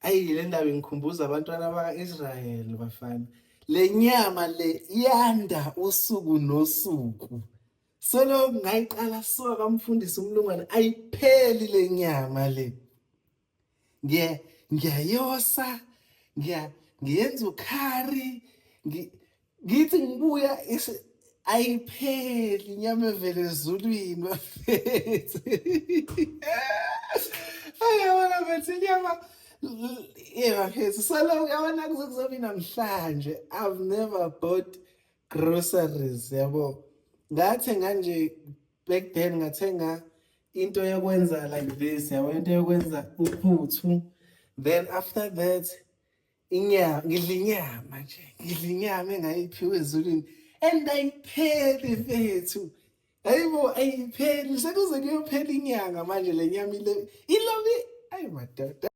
Ayi, le ndaba ingikhumbuza abantwana baka-Israyeli, bafana. Le nyama le iyanda usuku nosuku. Solo ngayiqala suka kamfundisi umlungwane, ayipheli le nyama le. Ngiya ngiyayosa, ngiya ngiyenza ukhari, ngithi ngibuya ayipheli inyama evele ezulwini, bafethu. Ayabona mfethu inyama, yeah bafethu, solo yabona kuze kuzobe namhlanje I've never bought groceries, yabo. Ngathenga nje back then, ngathenga into yokwenza like this, yabo, into yokwenza uphuthu. Then after that inyama, ngidla inyama nje, ngidla inyama engayiphiwe ezulwini and ayipheli mfethu. Hayibo, ayipheli, sekuze kuyophela inyanga manje le nyama ile ilobi. Ayi madoda.